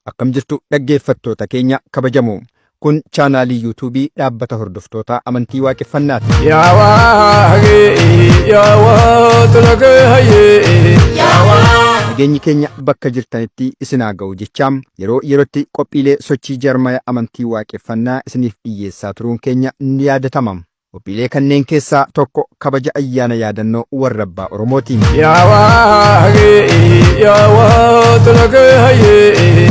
Akkam jirtu dhaggeeffattoota keenya kabajamoo. Kun chaanaalii yuutuubii dhaabbata hordoftoota amantii waaqeffannaati. Yaa waaqee yaa waaqa hayyee. Nageenyi keenya bakka jirtanitti isin haa ga'u jechaa yeroo yerootti qophiilee sochii jaarmaya amantii waaqeffannaa isiniif dhiyyeessaa turuun keenya ni yaadatama. Qophiilee kanneen keessaa tokko kabaja ayyaana yaadannoo warra abbaa Oromooti. Yaa waaqee yaa waaqa hayyee.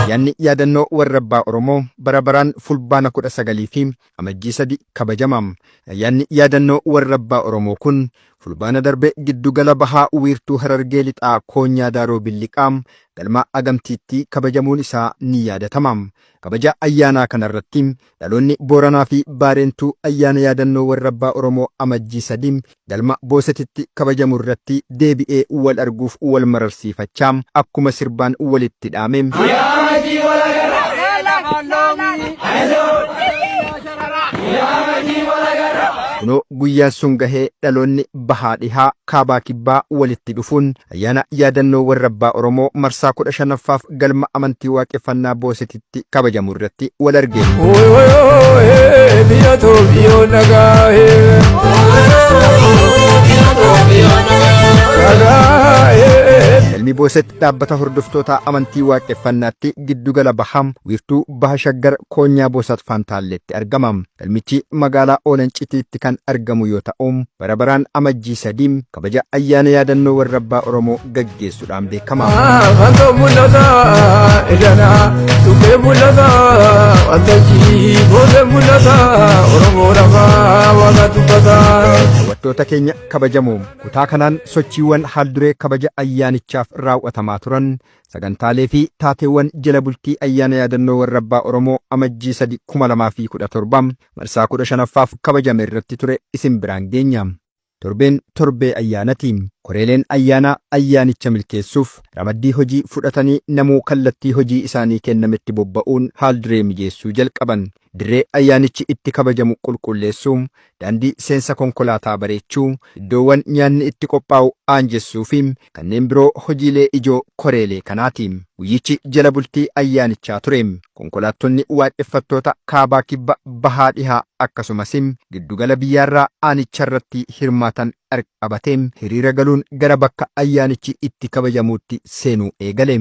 Ayyaanni yaadannoo warra abbaa Oromoo bara baraan fulbaana 19 fi amajjii 3 kabajama. Ayyaanni yaadannoo warra abbaa Oromoo kun fulbaana darbe giddugala bahaa wiirtuu Harargee lixaa Koonyaa Daaroo Billiqaa galma Agamtiitti kabajamuun isaa ni yaadatama. Kabaja ayyaanaa kanarratti dhaloonni Booranaa fi Baareentuu ayyaana yaadannoo warra abbaa Oromoo amajjii 3 galma Boosatitti kabajamu irratti deebi'ee wal arguuf wal mararsiifachaa akkuma sirbaan walitti dhaame. Kunoo guyyaan sun gahee dhaloonni bahaa dhihaa kaabaa kibbaa walitti dhufuun ayyaana yaadannoo warra abbaa Oromoo marsaa 15ffaaf galma amantii waaqeffannaa Boosatitti kabajamu irratti wal arge. Ooyee biyya toobiyyoo nagaahee. Nagaahee. Galmi Booset dhaabbata hordoftoota amantii waaqeffannaatti giddugala bahaa wiirtuu baha shaggar koonyaa Boosat Fantaalleetti argama. Galmichi magaalaa Oolan-Citiitti kan argamu yoo ta'u bara baraan amajjii 3 kabaja ayyaana yaadannoo warra abbaa Oromoo gaggeessuudhaan beekama. Wanta mul'ata idana tuqee mul'ata wanta jiboota mul'ata Oromoo lafaa waaqa dubbata. Daawwattoota keenya kabajamoo kutaa kanaan sochiiwwan haalduree kabaja ayyaanichaaf raawwatamaa turan sagantaalee fi taateewwan jala bultii ayyaana yaadannoo warra abbaa Oromoo amajjii 3 2017 marsaa 15ffaaf kabajame irratti ture isin biraan geenya. Torbeen torbee ayyaanati. Koreeleen ayyaanaa ayyaanicha milkeessuuf ramaddii hojii fudhatanii namuu kallattii hojii isaanii kennametti bobba'uun haalduree mijeessuu jalqaban. Dirree ayyaanichi itti kabajamu qulqulleessuu, daandii seensa konkolaataa bareechuu, iddoowwan nyaanni itti qophaa'u aanjessuu fi kanneen biroo hojiilee ijoo koreelee kanaati. Guyyichi jala bultii ayyaanichaa ture. Konkolaattonni waaqeffattoota kaabaa kibba bahaa dhihaa akkasumas giddugala biyyaarraa aanicharratti hirmaatan qabatee hiriira galuun gara bakka ayyaanichi itti kabajamuutti seenuu eegale.